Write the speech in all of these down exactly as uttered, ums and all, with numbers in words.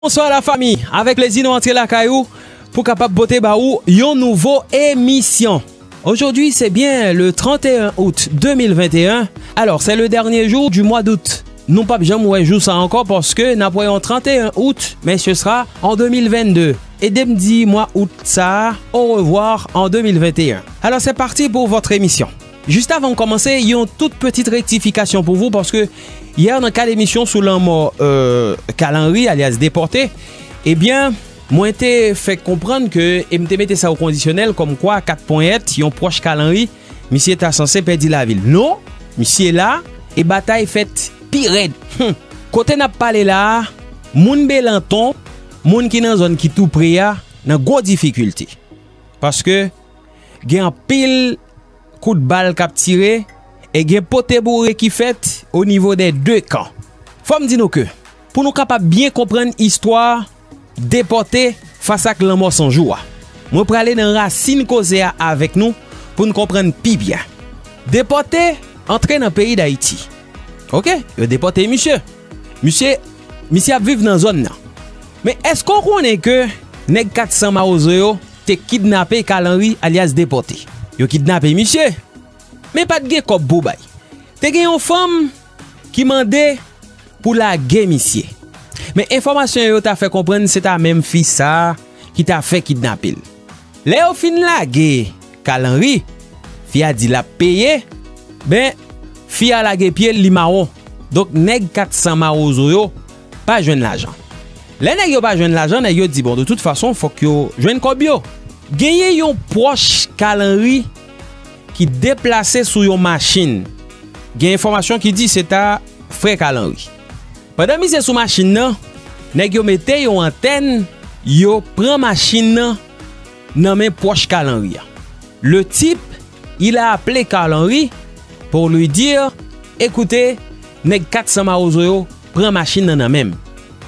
Bonswa la fami, avèk plezi nou antre lakay ou pou kapab pote ba ou yon nouvo emisyon. Aujourd'hui, c'est bien le trente et un août deux mille vingt et un. Alors, c'est le dernier jour du mois d'août. Nou p ap janm wè jou sa ankò paske n ap wè yon trente et un août, mais ce sera en deux mille vingt-deux. Ede m di mwa out sa a, au revoir en deux mille vingt et un. Alors, c'est parti pour votre émission. Jis avan m kòmanse, yon tout pitit rektifikasyon pou vou, paske yè nan kad emisyon sou lanmò, euh, Carl Henry, alyas Depòte, ebyen, mwen te fè konprann ke, e m te mete sa o kondisyonèl, kòmkwa kat ponyèt, yon pwòch Carl Henry, misye ta sanse pèdi lavi l. Non, misye la, e batay fèt pi rèd. Hum. Kote n ap pale la a, moun Belanton, moun ki nan zòn ki tou pre a, nan gwo difikilte. Paske gen anpil kout bal k ap tire e gen pote boure ki fèt o nivo dè de kan. Fò m di nou ke, pou nou kapab byen konprann istwa Depòte fas ak Lanmò San Jou a, mwen prale nan rasin koze a avèk nou pou n konprann pi byen. Depòte antre nan peyi Dayiti. Oke, yo depòte misye. Misye, misye ap viv nan zòn nan. Men èske w konnen ke nèg kat san mawozo yo te kidnape Carl Henry alyas Depòte? Yo kidnape misye. Men pa t gen kòb pou bay. Te gen yon fanm ki mande pou lage misye. Men enfòmasyon yo ta fè konprann se ta menm fi sa a ki ta fè kidnape l. Lè yo fin lage Carl Henry, fi a di l ap peye, ben, fi a lage pye l, li mawon. Donk, nèg kat san mawozo yo pa jwenn lajan. Lè nèg yo pa jwenn lajan, nèg yo di, bon, de tout fason, fòk yo jwenn kòb yo. Genyen yon pwòch Carl Henry ki deplase sou yon machin. Gen enfòmasyon ki di se ta frè Carl Henry. Pandan misye sou machin nan, nèg yo mete yon antèn, yo pran machin nan nan men pwòch Carl Henry a. Le type, il a appelé Carl Henry pour lui dire, écoutez, nèg kat san mawozo yo pran machin nan nan men m.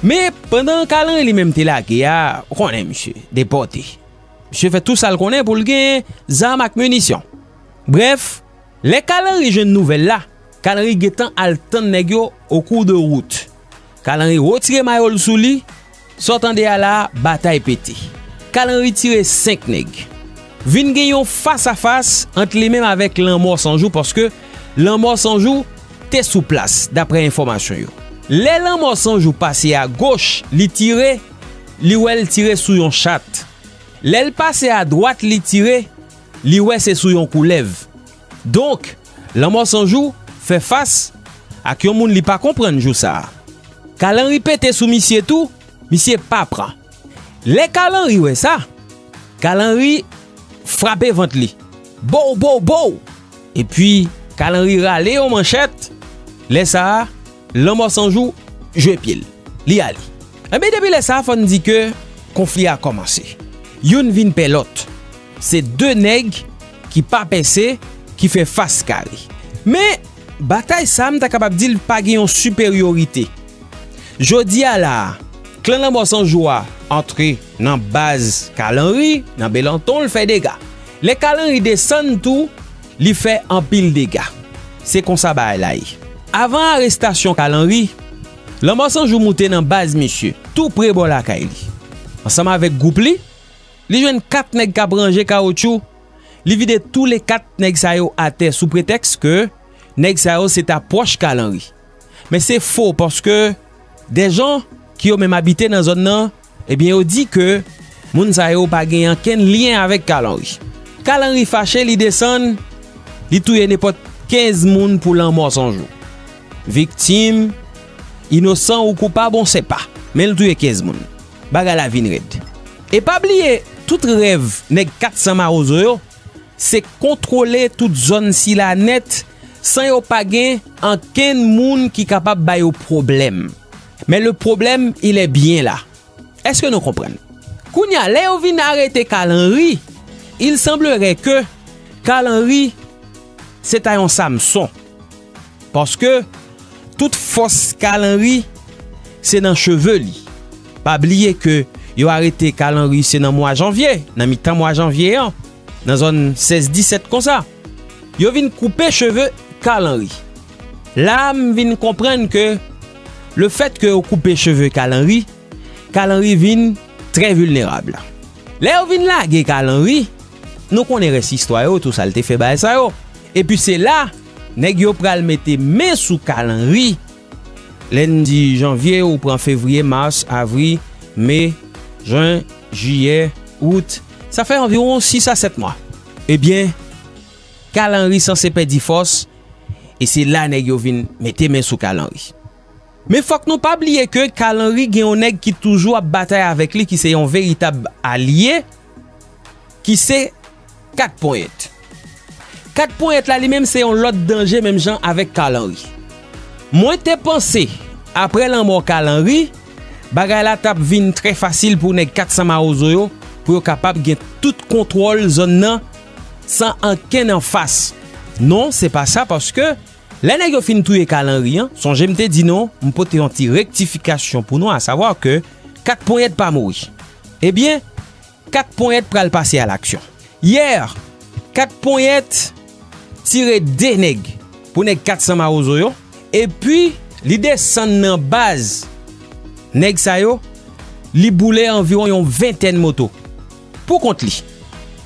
Men, pandan Carl Henry li menm te lage a, ou konnen misye, depòte. Misye fè tou sa l konnen pou l gen zam ak minisyon. Brèf, lè Carl Henry jwenn nouvèl la, Carl Henry gentan al tann nèg yo o kou de wout. Carl Henry retire mayo l sou li, sa w tande a la a, batay pete. Carl Henry tire senk nèg. Vin gen yon fas a fas ant li menm avèk Lanmò San Jou, paske Lanmò San Jou te sou plas, daprè enfòmasyon yo. Lè Lanmò San Jou pase a goch, li tire, li wè l tire sou yon chat. Lè l pase a dwat, li tire, li wè se sou yon koulèv. Donk, Lanmò San Jou fè fas ak yon moun li pa konprann jou sa a. Carl Henry pete sou misye tou, misye pa pran. Lè Carl Henry wè sa, Carl Henry frape vant li. Bow, bow, bow! Epi, Carl Henry rale yon manchèt. Lè sa a, Lanmò San Jou jwe pye l. Li ale. Enben, depi lè sa a, fò n di ke konfli a kòmanse. Youn vin pè lòt. Se de nèg ki pa pèse, ki fè fas kare. Men, batay sa a, m ta kapab di l pa gen yon siperyorite. Jodi a la a, klan Lanmò San Jou a antre nan baz Carl Henry, nan Belanton, l fè dega. Lè Carl Henry desann tou, li fè anpil dega. Se konsa bagay la ye. Avan arestasyon Carl Henry, Lanmò San Jou moute nan baz misye, tou pre bò lakay li. Ansanm avèk gwoup li, li jwenn kat nèg k ap ranje kawotchou, li vide toule kat nèg sa yo atè sou pretèks ke nèg sa yo se ta pwòch Carl Henry. Men se fo, paske dè jan ki yo menm abite nan zòn nan, ebyen, yo di ke moun sa yo pa gen ankenn lyen avèk Carl Henry. Carl Henry fache, li desann, li touye nenpòt kenz moun pou Lanmò San Jou. Viktim, inosan ou koupab, on sèpa. Men l touye kenz moun. Bagay la vin rèd. E pa bliye, tout rèv nèg kat san mawozo yo, se kontwole tout zòn sila nèt, san yo pa gen ankenn moun ki kapab ba yo pwoblèm. Men le problème, il est bien là. Èske nou konprann? Kounye a, lè yo vin arete Carl Henry, il semblerait que Carl Henry se ta yon Samson. Paske tout fòs Carl Henry se nan cheve li. Pa bliye ke yo arete Carl Henry se nan mwa janvye, nan mitan mwa janvye an, nan zòn sèz disèt konsa. Yo vin koupe cheve Carl Henry. La a, m vin konprann ke le fèt ke yo koupe cheve Carl Henry, Carl Henry vin trè vilnerab. Lè yo vin lage Carl Henry, nou konnen rès istwa yo, tou sa l te fè bagay sa yo. Epi se la, nèg yo pral mete men sou Carl Henry. Lè n di janvye, ou pran fevriye, mas, avri, me, jen, jiyè, out. Sa fè anviwon sis a sèt mwa. Ebyen, Carl Henry sanse pèdi fòs, e se la nèg yo vin mete men sou Carl Henry. Men fòk nou pa bliye ke Carl Henry gen yon nèg ki toujou ap batay avèk li, ki se yon veritab alye, ki se Kat Ponyèt. Kat Ponyèt la, li menm, se yon lòt danje, menm jan avèk Carl Henry. Mwen te panse, apre lanmò Carl Henry, bagay la t ap vin trè fasil pou nèg kat san Mawozo yo, pou yo kapab gen tout kontwòl zòn nan san ankenn anfas. Non, se pa sa, paske lè nèg yo fin touye Carl Henry an, sonje m te di nou, m pote yon ti rektifikasyon pou nou, asavwa ke Kat Ponyèt pa mouri. Ebyen, Kat Ponyèt pral pase a laksyon. Yè, Kat Ponyèt tire de nèg pou nèg kat san Mawozo yo, epi li desann nan baz nèg sa yo, li boule anviwon yon ventèn moto pou kont li,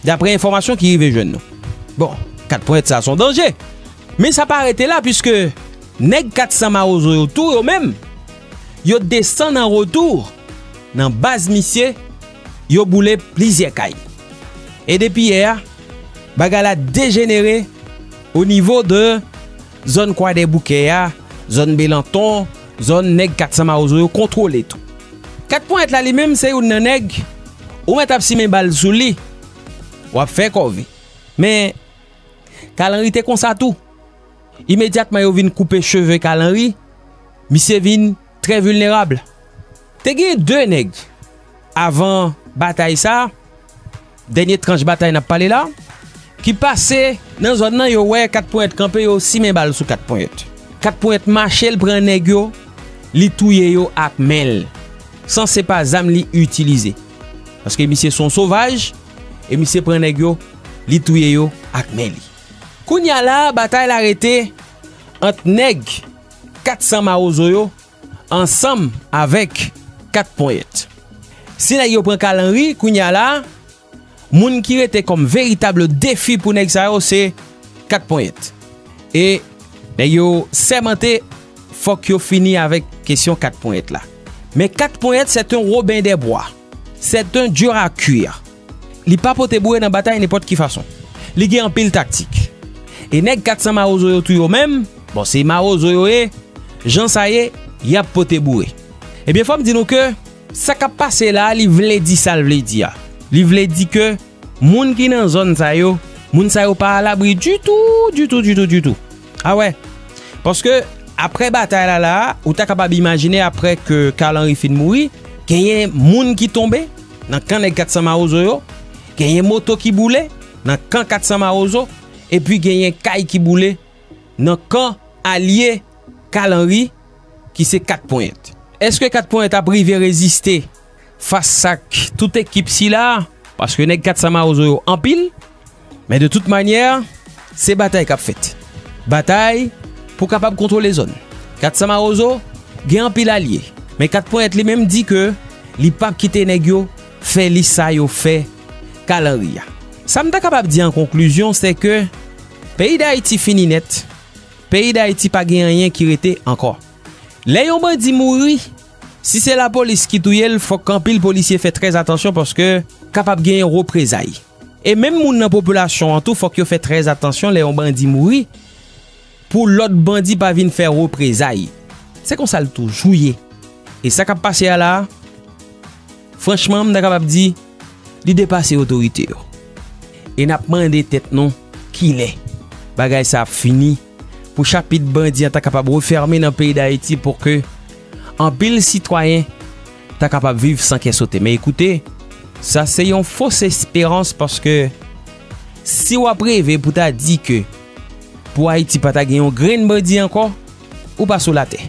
daprè enfòmasyon ki rive jwenn nou. Bon, Kat Ponyèt sa se yon danje. Men sa pa rete la, piske nèg kat san Mawozo yo tou, yo menm, yo desann an retou nan baz misye, yo boule plizyè kay. E depi yè a, bagay la dejenere o nivo de zòn Kwadèboukè a, zòn Belanton, zòn nèg kat san Mawozo yo kontwole tou. Kat Ponyèt la, li menm, se youn nan nèg, ou mèt ap simen bal sou li, w ap fè kòve. Men, Carl Henry te konsa tou. Imedyatman yo vin koupe cheve Carl Henry, misye vin trè vilnerab. Te gen de nèg avan batay sa, dènye tranch batay n ap pale la, ki pase nan zòn nan, yo wè Kat Ponyèt kanpe, yo simen bal sou Kat Ponyèt. Kat Ponyèt mache, l pran nèg yo, li touye yo ak men l, san se pa zam li itilize. Paske misye se yon sovaj, e misye pran nèg yo, li touye yo ak men li. Kounye a la, batay la rete ant nèg kat san Mawozo yo ansanm avèk Kat Ponyèt. Si nèg yo pran Carl Henry, kounye a la, moun ki rete kòm veritab defi pou nèg sa yo, se Kat Ponyèt. E nèg yo sèmante, fòk yo fini avèk kesyon Kat Ponyèt la. Men Kat Ponyèt, c'est un Robin des Bois. C'est un dur à cuire. Li pa pote boure nan batay nenpòt ki fason. Li gen anpil taktik. E nèg kat san Mawozo yo tou yo menm, bon, se Mawozo yo ye, jan sa ye, y ap pote boure. Ebyen, fò m di nou ke sa k ap pase la, li vle di sa l vle di a. Li vle di ke moun ki nan zòn sa yo, moun sa yo pa alabri ditou, ditou, ditou, ditou. A wè. Paske, apre batay la la, ou ta kapab imajine apre ke Carl Henry fin mouri, genyen moun ki tonbe nan kan nèg kat san Mawozo yo, genyen moto ki boule nan kan kat san Mawozo, epi genyen kay ki boule nan kan alye Carl Henry, ki se Kat Ponyèt. Èske Kat Ponyèt ap rive reziste fas ak tout ekip sila? Paske nèg kat san Mawozo yo anpil, men de tout manyè, se batay k ap fèt. Batay pou kapab kontwole zòn. Kat san Mawozo gen anpil alye, men Kat Ponyèt li menm di ke li p ap kite nèg yo fè li sa yo fè Carl Henry a. Sa m ta kapab di an konklizyon, se ke peyi Dayiti fini nèt. Peyi Dayiti pa gen anyen ki rete ankò. Lè yon bandi mouri, si se lapolis ki touye l, fòk anpil polisye fè trè atansyon paske kapab genyen reprezay. E menm moun nan popilasyon an tou, fòk yo fè trè atansyon lè yon bandi mouri, pou lòt bandi pa vin fè reprezay. Se konsa l toujou ye. E sa k ap pase a la, franchman, m ta kapab di, li depase otorite yo. E n ap mande tèt nou kilè bagay sa ap fini, pou chapit bandi an ta kapab refèmen nan peyi Dayiti, pou ke anpil sitwayen ta kapab viv san kè sote. Men ekoute, sa se yon fos esperans, paske si w ap reve pou ta di ke pou Ayiti pa ta gen yon grenn bandi ankò, ou pa sou latè.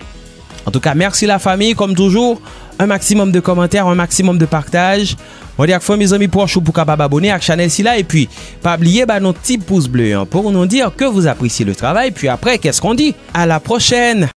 Antouka, mèsi lafanmi, kòm toujou, un maximum de kòmantè, un maximum de pataj. Mande ak fanmi, zanmi, pwòch ou pou kapab abone ak chanèl sila. Epi, pa bliye ba nou ti pous ble an pou nou di ke vous appréciez le travail. Puis après, qu'est-ce qu'on dit? À la prochaine!